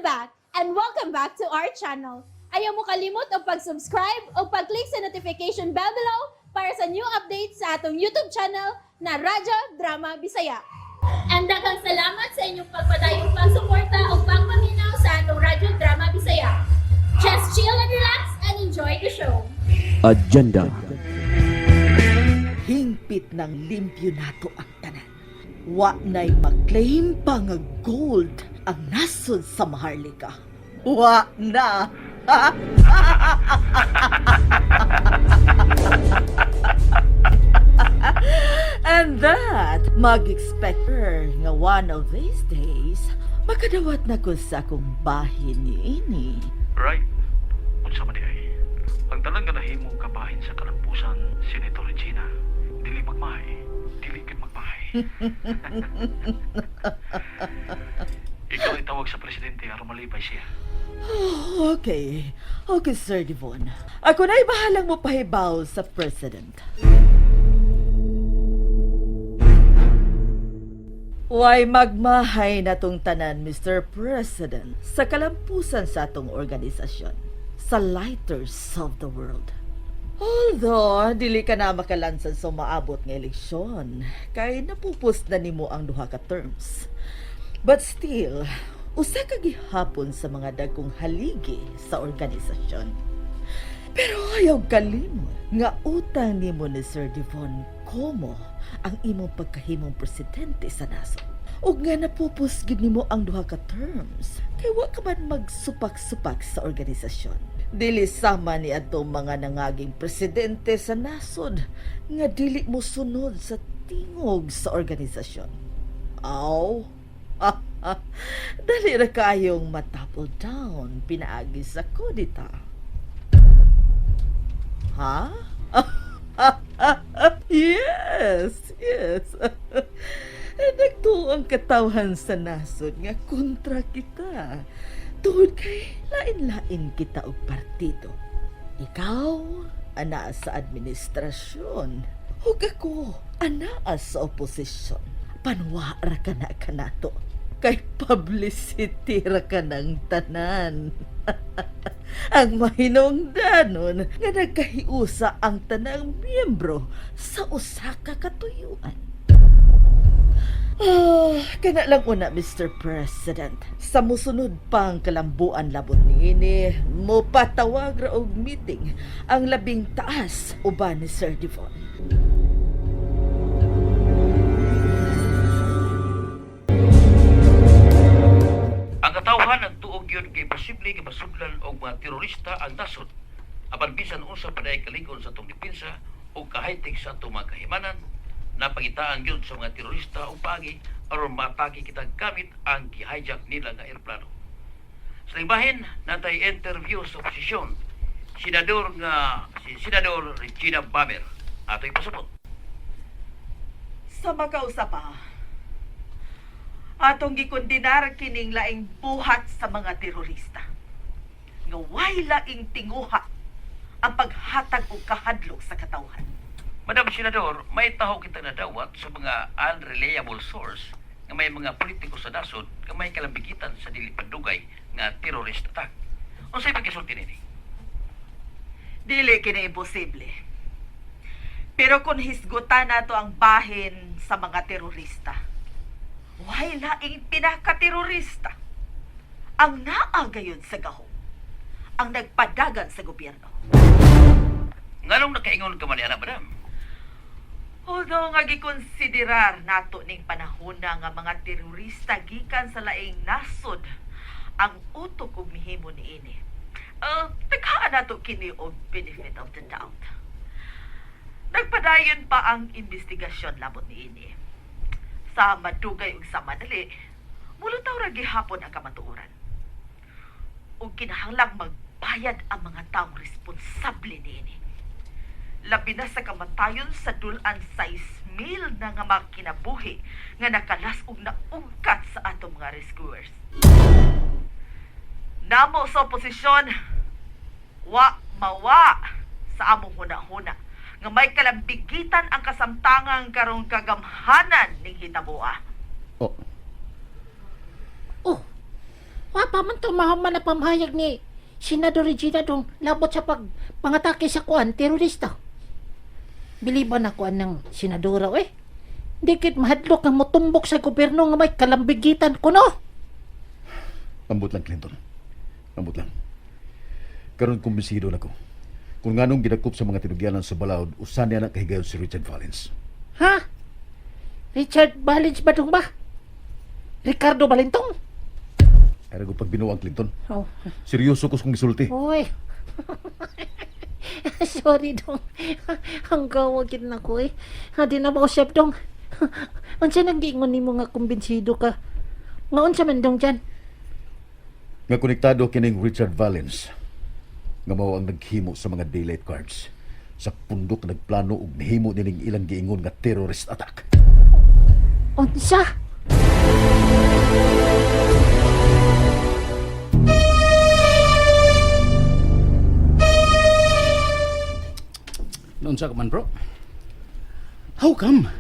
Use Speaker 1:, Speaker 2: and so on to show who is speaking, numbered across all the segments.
Speaker 1: I'm back and welcome back to our channel. Ayaw mo kalimot og pag-subscribe o pag-click sa notification bell below para sa new updates sa atong YouTube channel na Radyo Drama Bisaya. And daghang salamat sa inyong pagpadayong pagsuporta o pagpaminaw sa atong Radyo Drama Bisaya. Just chill and relax and enjoy the show.
Speaker 2: Agenda.
Speaker 3: Hingpit ng limpyo nato ang tanan. Wa na'y maklaim pa nga gold ang nasod sa Maharlika. Wa na! And that, mag-expect her nga one of these days, makadawat na ko sa akong bahin ni ini.
Speaker 4: Right. Unsa man di ay. Ang tanan nga nahimong kabahin sa kalampusan, Senator Regina, dili magmahay, dili gid magmahay. Ikaw itawag sa presidente aron malipay siya.
Speaker 3: Oh, okay. Okay, Sir Devon. Ako na'y bahalang mo pahibaw sa president. Why magmahay na tong tanan, Mr. President, sa kalampusan sa atong organisasyon, sa Lighters of the World. Although, dili ka na makalansan sa maabot nga eleksyon, kay napupos na nimo ang duha ka terms. But still, usa ka gihapon sa mga dagkong haligi sa organisasyon. Pero ayaw kalimot nga utang nimo ni Sir Devon Como ang imong pagkahimong presidente sa nasod. Ug nga napupos gid nimo ang duha ka terms kay wa ka man magsupak-supak sa organisasyon. Dili sama ni adtong mga nangaging presidente sa nasod nga dili mo sunod sa tingog sa organisasyon. Aw. Dali ra kayong matapple down pinaagi sa kudita. Ha? Yes, yes. Nagtuo ang katawhan sa nasod nga kontra kita. Tungod kay lain-lain kita og partido. Ikaw, anaa sa administrasyon. Ug ako, anaa sa oposisyon. Panwara ka na kanato. Kay publicity ra ka ng tanan. Ang mahinungdanon nga nagkahiusa ang tanang miyembro sa usa ka katuyuan. Ah, kana lang una, Mr. President. Sa musunod pang kalambuan labot niini, mopatawag ra og meeting ang labing taas uban ni Sir Devon.
Speaker 5: Ang katawhan ang tuog yun kay posible nga masudlan og mga terorista ang nasod. Apan bisan unsa paday kalig-on sa atong depensa o kahaytek sa atong mga kahimanan, napangitaan yun sa mga terorista og paagi aron maatake kita gamit ang gi-hijack nila nga eroplano. Sa ibahin, natay interview sa oposisyon, senador nga si Senador Regina Bamer. Ato ipasabot.
Speaker 3: Sa makausa pa, atong gikondenar kining laing buhat sa mga terorista. Nga way laing tinguha ang paghatag og kahadlok sa katawhan.
Speaker 5: Madam Senador, may taho kita nadawat sa mga unreliable source nga may mga politiko sa nasod nga may kalambigitan sa dili pandugay nga terrorist attack. Unsay pagkasulti nini?
Speaker 3: Dili kini imposible. Pero kung hisgutan nato ang bahin sa mga terorista, way laing pinakaterorista ang naa gayon sa gahom, ang nagpadagan sa gobyerno.
Speaker 5: Nganong nakaingon ka man niya, madam?
Speaker 3: Although nga gikonsiderar nato ning panahona nga mga terorista gikan sa laing nasod ang utok ug mihimo niini. Taghaan nato kini og benefit of the doubt. Nagpadayon pa ang investigasyon labot niini. Sa madugay ug sa madali, mulutaw ra gihapon ang kamatuoran. Ug kinahanglang magbayad ang mga taong responsable niini. Labi na sa kamatayon sa dulan 6,000 na nga mga kinabuhi nga nakalas ug naugkat sa atong mga rescuers. Namo sa oposisyon, wa mawa sa among huna-huna nga may kalambigitan ang kasamtangang karong kagamhanan ning hitaboa.
Speaker 2: Oh,
Speaker 6: Oh,
Speaker 2: Pa man to mahuman na pamahayag ni Senador Regina dong labot sa pagpangatake sa kuan terorista. Biliban ako anang senadora eh. Dikit mahadlok ang motumbok sa gobyerno nga may kalambigitan kuno.
Speaker 6: Ambot lang, Clinton. Ambot lang. Karon kumbinsido na ko. Kung nganong gidakop sa mga tinugyanan sa balaod, usan niya na kahigayon si Richard Valens.
Speaker 2: Ha? Richard Valens ba dong ba? Ricardo Balintong?
Speaker 6: Ay rago pagbinuang, Clinton.
Speaker 2: Oh.
Speaker 6: Seryoso ko kung gisulti.
Speaker 2: Uy. Sorry dong. Ang gawagin na ko eh. Ha, di na mausap dong. Unsa nang giingon nimo nga kumbinsido ka? Nga unsa man dong dyan?
Speaker 6: Nga konektado kining Richard Valens nga mao ang naghimo sa mga daylight cards sa pundok nagplano og nihimo nining ilang giingon nga terrorist attack.
Speaker 2: Unsa?
Speaker 7: Noon sa man, bro. How come?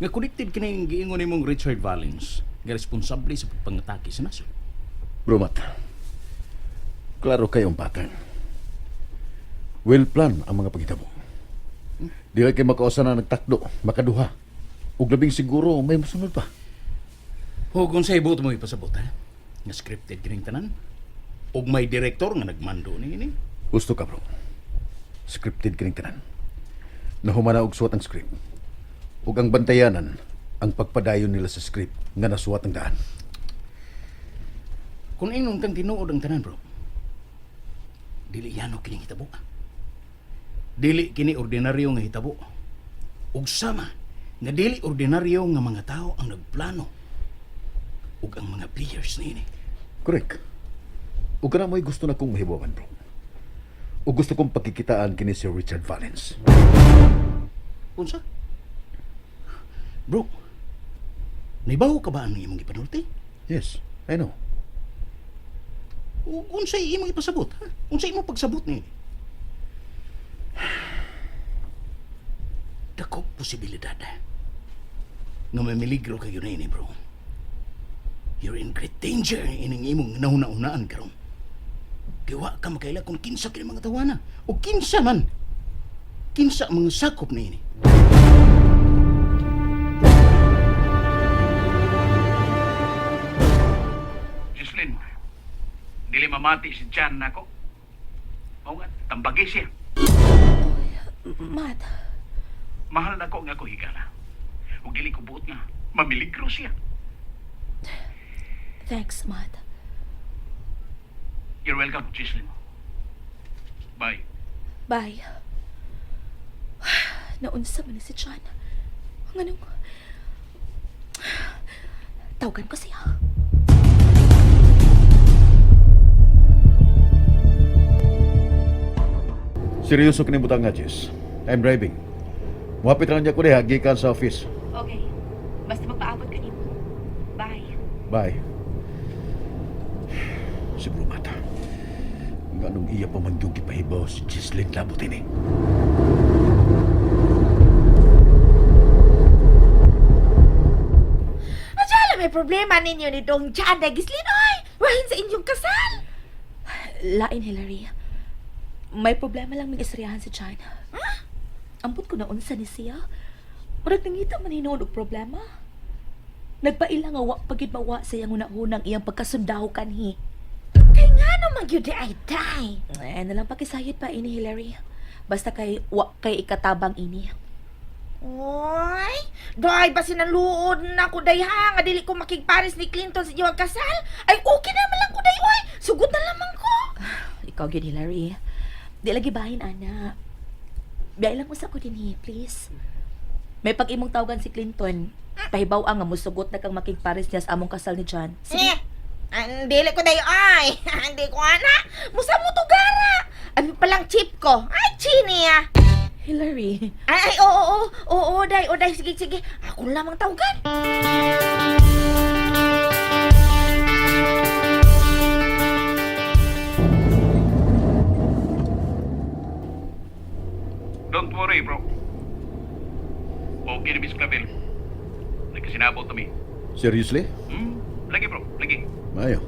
Speaker 7: Nga connected kini giingon nimong Richard Valens nga responsable sa pagpangatake sa nasod.
Speaker 6: Bro Matt, klaro kayong pattern. Well plan ang mga pagitabo. Di kay makausa na nagtakdo, makaduha. Ug labing siguro may musunod pa.
Speaker 7: O kung sa ibot mo ipasabot, ha? Nga scripted kining tanan. Ug may direktor nga nagmando niini.
Speaker 6: Gusto ka, bro. Scripted kining tanan. Nahumana og suwat ang script. Ug ang bantayanan ang pagpadayon nila sa script nga nasuwat ang daan.
Speaker 7: Kung ingon kang tinuod ang tanan, bro. Dili yano kining hitabo. Dili kini ordinaryo nga hitabo. Ug sama nga dili ordinaryo nga mga tao ang nagplano ug ang mga players niini.
Speaker 6: Correct. Ug kana mo'y gusto na kong mahibawan, bro. Ug gusto kong pagkikitaan kini si Richard Valens.
Speaker 7: Unsa? Bro, naibaw ka ba ang imong gipanulti?
Speaker 6: Yes, I know.
Speaker 7: Ug unsay imong ipasabot, ha? Unsay imong pagsabot ni? Dako posibilidad nga mamiligro kayo na ini, bro. You're in great danger ining imong nahuna-unaan karon. Kay wa ka makaila kung kinsa kini mga tawana o kinsa man. Kinsa ang mga sakop niini.
Speaker 4: Jocelyn, dili mamati si John nako. Mao nga, tambagi siya.
Speaker 8: Matt,
Speaker 4: Mahal nako nga ako higala. Ug dili ko buot nga mamiligro siya.
Speaker 8: Thanks, Matt.
Speaker 4: You're welcome, Jocelyn. Bye.
Speaker 8: Bye. Naunsa man ni si John. Ang anong... Tawagan ko siya.
Speaker 6: Seryoso kini butang nga, Jess. I'm driving. Muhapit lang niya ko diha gikan sa office.
Speaker 8: Okay. Basta magpaabot ka nimo. Bye.
Speaker 6: Bye. Si Brumata. Nganong iya pa man yung gipahibaw si Gislin labot ini.
Speaker 9: Adyala may problema ninyo ni Dong Jan na Gislinoy. Wahin sa inyong kasal.
Speaker 8: Lain, Hillary. May problema lang mag-istoryahan si John. Ampot ko na unsa ni siya. Murag nangita man hinuon og problema. Nagpaila nga wa pagid mawa sa iyang hunahunang iyang pagkasundaho kanhi.
Speaker 9: Kay nga naman gyud di ay day.
Speaker 8: Eh, nalang pakisayod pa ini, Hillary. Basta kay wa kay ikatabang ini.
Speaker 9: Oy, day ba sinaluod na ko day ha nga dili ko makigpares ni Clinton sa iyong kasal? Ay okay naman lang ko day oy. Sugot na lamang ko.
Speaker 8: Ikaw gyud, Hillary. Di lagi bahin ana. Biyay lang mo sa ko dinhi, please. May pag-imong tawagan si Clinton. Pahibaw ang nga musugot na kang makigpares niya sa among kasal ni John. Sige.
Speaker 9: Eh, dili ko day ay. Hindi ko ana. Musa mo tugara. Abi pa lang chip ko. Ay chini ah.
Speaker 8: Hillary.
Speaker 9: Ay, ay, oo, oo, oo, oo, day, oo, day, sige, sige. Ako lamang tawagan.
Speaker 4: Don't worry, bro. Okay ni Miss Clavel. Nagkasinabot kami.
Speaker 6: Seriously?
Speaker 4: Lagi, bro. Lagi.
Speaker 6: Mayo.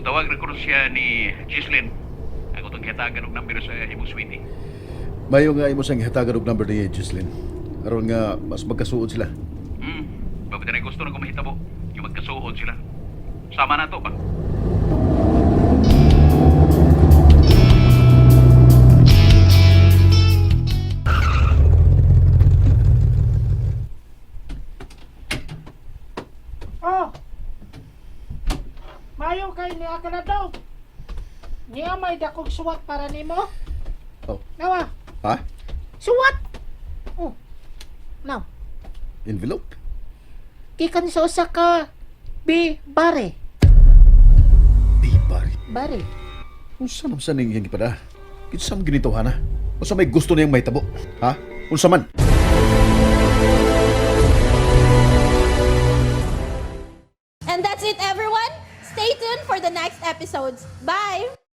Speaker 5: Mutawag ra kuno siya ni Gislin. Ako tong gihatagan og number sa imong sweetie.
Speaker 6: Mayo nga imo sang gihatagan og number ni Jocelyn. Aron nga mas magkasuod sila.
Speaker 5: Bakit na gusto na kumahitabo? Yung magkasuod sila. Sama na to ba?
Speaker 2: Oh. Mayo kay ni daw. Niya may dakog suwat para nimo.
Speaker 6: Oh.
Speaker 2: Nawa.
Speaker 6: Ha?
Speaker 2: Suwat. Oh. Now,
Speaker 6: Envelope?
Speaker 2: gikan sa usa ka B bare.
Speaker 6: Di pare.
Speaker 2: Bare.
Speaker 6: Unsa man sa ning iyang gipada? Kinsa man ginituhan ha? Unsa may gusto niyang mahitabo? Ha? Unsa man?
Speaker 1: And that's it, everyone. Stay tuned for the next episodes. Bye!